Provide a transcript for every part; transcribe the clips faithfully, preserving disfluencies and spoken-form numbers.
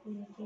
ང་ཚོ་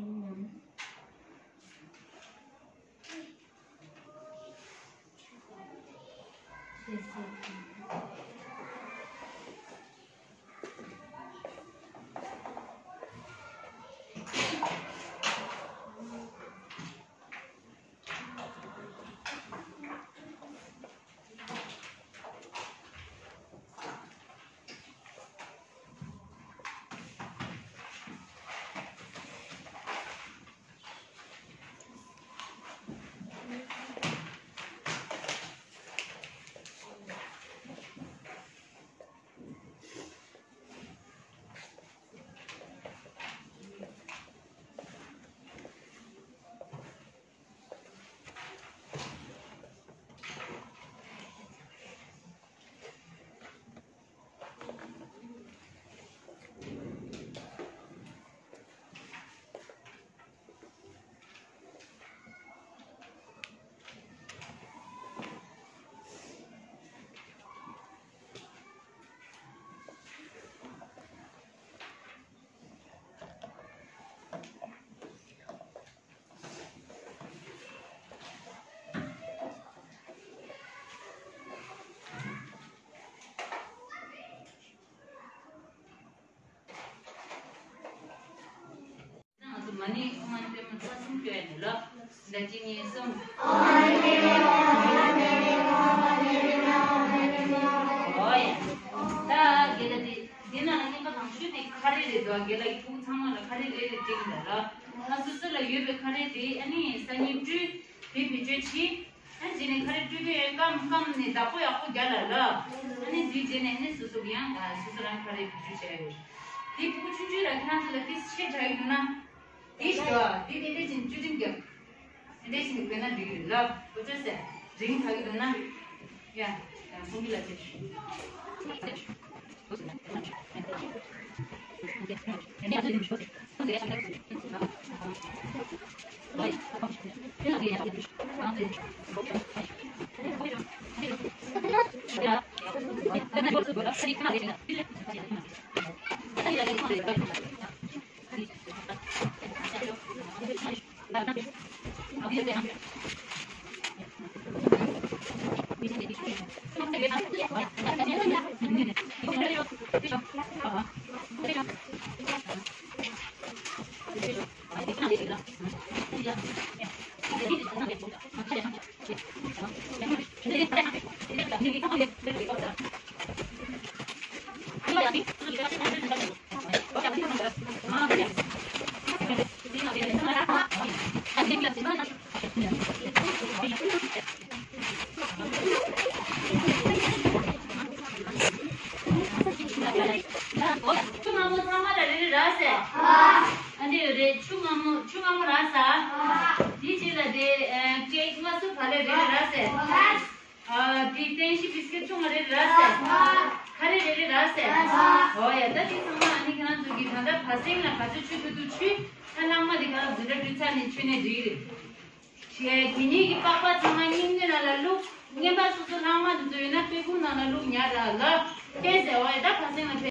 མ་ཎི་ཨོཾ་མ་ཎི་པདྨེ་ཚར་གསུམ་བརྗོད་ཡ་ནི་ལ། ད་གཅིག་གཉིས་གསུམ། ཨོ་ཡ། ད་དགེ་ལགས་དེ་འདི་ནང་ལ་རྙིང་པ་དང་ཤོས་དེ་ཁ་རས་རེད་འདུག་དགེ་ལགས་ཀྱི་ཕྲུ་གུ་ཚང་མ་ལ་ཁ་རས་རེ་རེ་སྤྲད་ཀྱི་འདུག་ལ། ང་སོ་སོ་ལ་ཡོད་པའི་ཁ་རས་དེ་ཨ་ནི་སང་ཉིན་སྤྲུལ་དེ་བེད་སྤྱོད་བྱེད། ཨ་ནི་རྗེས་ནས་ཁ་རས་སྤྲོད་དུས་སྐམ་སྐམ་ནས་བདག་པོ་ཡག་པོ་རྒྱག་ལ་ལ། ཨ་ནི་དེའི་རྗེས་ནས་ཨ་ནི་སོ་སོ་གི་ཡང་སོ་སོ་རང་ཁ་རས་བེད་སྤྱོད་བྱས་ཡོད། དེ་ཕྲུ་གུ་ཆུང་ཆུང་ལ་ཁྱེད་རང་ཚོ་ལ་ཏིས་ཆེ་དྲག་ཡོད་ན། དེ་ཞོ་དེ་དེ་འདྲ་ཅན་བཅུད་ཁྲིམས་རྒྱབ། དེ་འདྲ་ཞིག་དགོས་ན་འགྲིག་གི་རེད་ལ། ཁོ་ཚོས་ཟེར་རིང་ཐག་གི་འདུག་ན། ཡ། ཡ་ཁོང་གི་ལ་ཅེ། ཆུ་མངར་མོ་ཚང་མ་ལ་རེ་རེ་རག་ཟེར། ཨ་འདི་ཡོད་རེད། ཆུ་མངར་མོ་ཆུ་མངར་མོ་རག་ཟེར། དེའི་རྗེས་ལ་དེ་ཀེག་མངར་སུ་བ་ལས་རེ་རེ་རག་ཟེར། ཨ་དེ་ཏན་ཤི་བིས་ཀེ་ཆུང་ང་རེ་རག་ཟེར། ཁ་རེ་རེ་རེ་རག་ཟེར། ཨོ་ཡ། ད་དེ་ཚང་མ་ཨ་ནི་ཁྱེད་རང་ཚོ་གིས་ད་ལྟ་བ་སེང་ལ་ག་ཚོད་ཆུ་ཐུག་ཐུག་ཆུ། ད་ལྷག་མ་དེ་ག་རང་འཛིན་གྲྭ་བྲུས་ཚར་ནས་ཆུ་ནས་འགྲིག་རེད། དེ་ཉིད་ཀྱི་པགས་པ་ཚང་མ་སྙིང་ནད་ནང་ལ་བླུགས། རྔན་པ་སོ་སོ་ལྷག་མ་དེ་ཚོ་ཡོད་ན་པད་ཁུང་ནང་ལ་བླུགས་ཉར་ར་ལ། ལྟོས་ཟེར་བ་ཡ། ད་བ་སེང་ལ་ཕེབས།